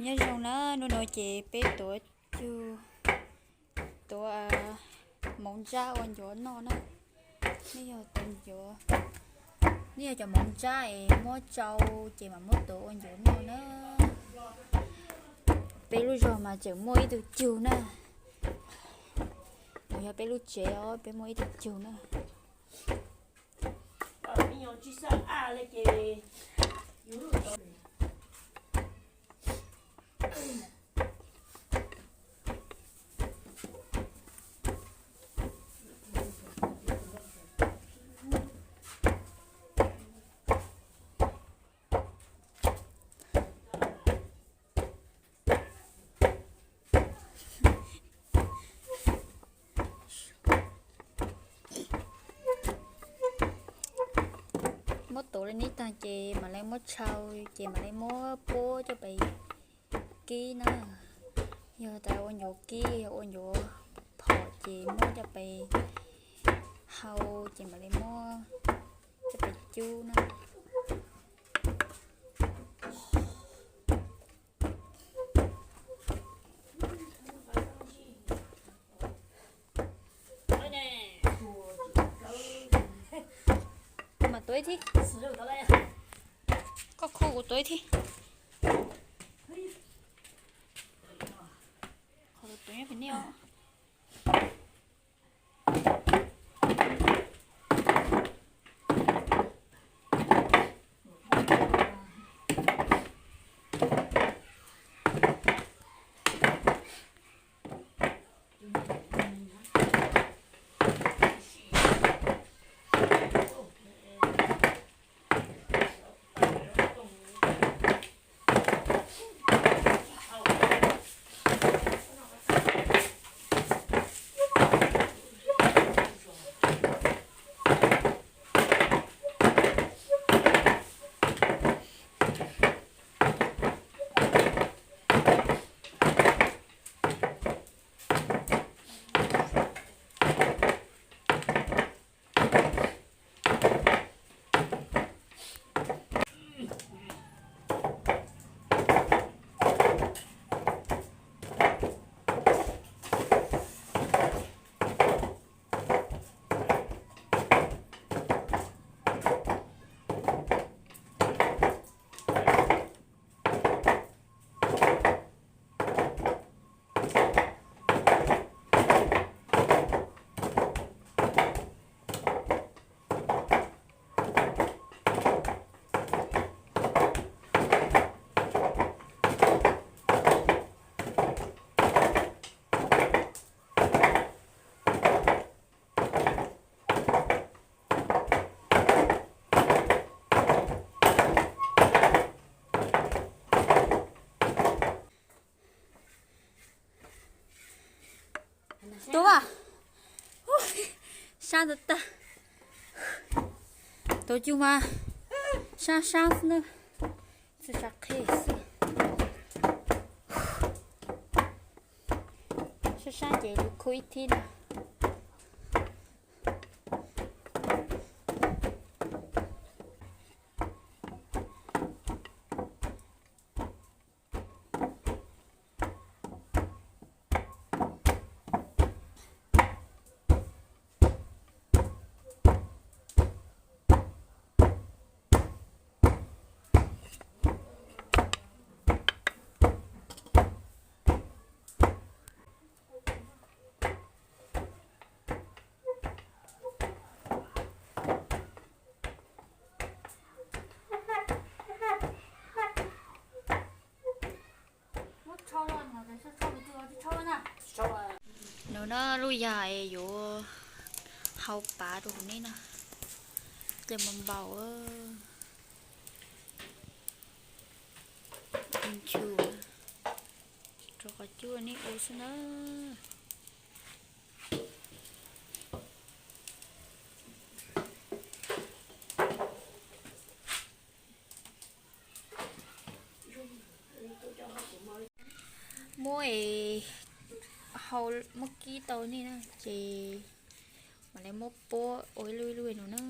Nyob zoo na, hnub no ces peb tuav cug, tuav hmoov ntsab ua ncuav noj na. Nej yog, nej yog cov hmoov ntsab es muab tsau ces mam muab tuav ua ncuav noj na. Peb lub zog mas tseem muaj ib tug cug na. Nws yog peb lub tsev os, peb muaj ib tug cug na. Muab tuav li no tag ces mam li muab tsau, ces mam li muab puab coj pes kib na. Yog tas ua ncuav kib, yog ua ncuav phom ces muab coj pes hau, ces mam li muab coj pes cub na. Kuv mam tuav ib thiab. Koj khu kuv tuav ib thiab. Qhov tuav nyob pem nej os. Tuav, sab ntawd tag. Tuav cug mas sab sab xwb na, txawj sab qheb xwb. Sab sab ces lug khu ib thib na. Nws na lub yag es yuav hau pav rau hauv nej na, ces npau npau. Nchu rau qhov cub nej ua xwb na. Muab es hau, muab kib tau nej na ces mam li muab puab ua ib lub ib lub no na.